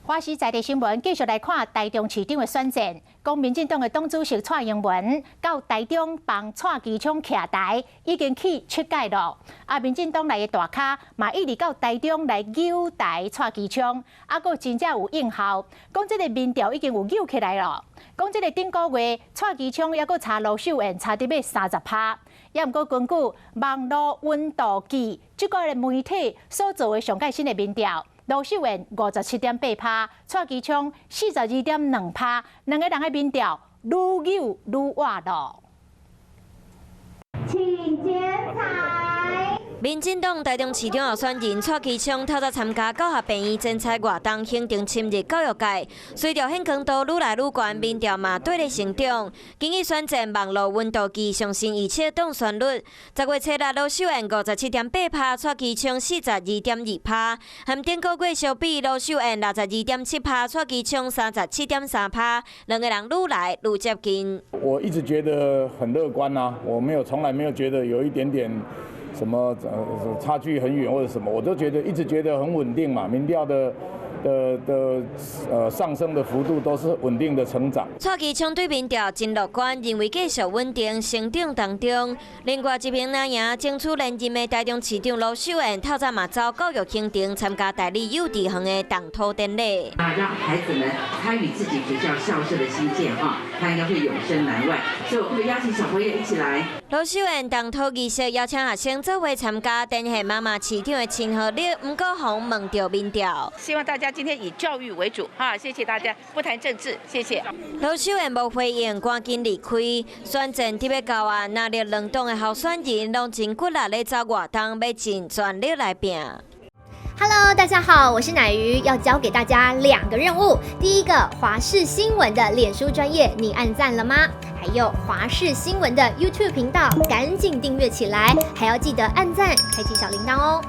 華視在地新聞繼續來看台中市長的選戰，講民進黨的黨主席蔡英文到台中幫蔡其昌徛台，已經去七屆咯。啊，民進黨內的大咖嘛，一直到台中來搝台蔡其昌，啊，閣真正有應效，講這个民調已經有搝起來咯。講這个頂個月蔡其昌猶閣差盧秀燕差佇欲30趴，也毋過根據網路溫度計這个媒體所做的上蓋新的民調，盧秀燕57.8趴，蔡其昌42.2趴，兩個人的民調愈搝愈倚咯。請剪彩。民進黨台中市長候選人蔡其昌透早參加教學病院剪彩活動，行程深入教育界。隨著顯光度愈來愈懸，民調嘛綴咧成長。根據選戰網路溫度計上新預測當選率，10月初六盧秀燕57.8趴，蔡其昌42.2趴。和頂個月相比，盧秀燕62.7趴，蔡其昌37.3趴，兩个人愈來愈接近。我一直覺得很樂觀啊，我沒有從來沒有覺得有一點點什麼差距很遠或者什麼，我都覺得一直覺得很穩定嘛，民調的上升的幅度都是穩定的成長。蔡其昌對民調真樂觀，認為繼續穩定成長當中。另外一邊，若贏爭取連任的台中市長盧秀燕，透早嘛走教育行程，參加大里幼稚園的動土典禮。啊，讓孩子們參與自己學校校舍的興建哈，他應該會永生難忘。所以我會邀請小朋友一起來。盧秀燕動土儀式邀請學生做伙參加，展現媽媽市長的親和力，毋過予問著民調。希望大家今天以教育為主，哈，謝謝大家，不談政治，謝謝。盧秀燕無回應，趕緊離開。選戰佇欲到啊，藍綠兩黨的候選人攏真骨力咧走活動，欲盡全力來拚。 Hello，大家好，我是乃瑜，要交給大家兩個任務。第一個，華視新聞的臉書專頁，你按讚了嗎？還有華視新聞的 YouTube 頻道，趕緊訂閱起來，還要記得按讚，開啟小鈴鐺哦。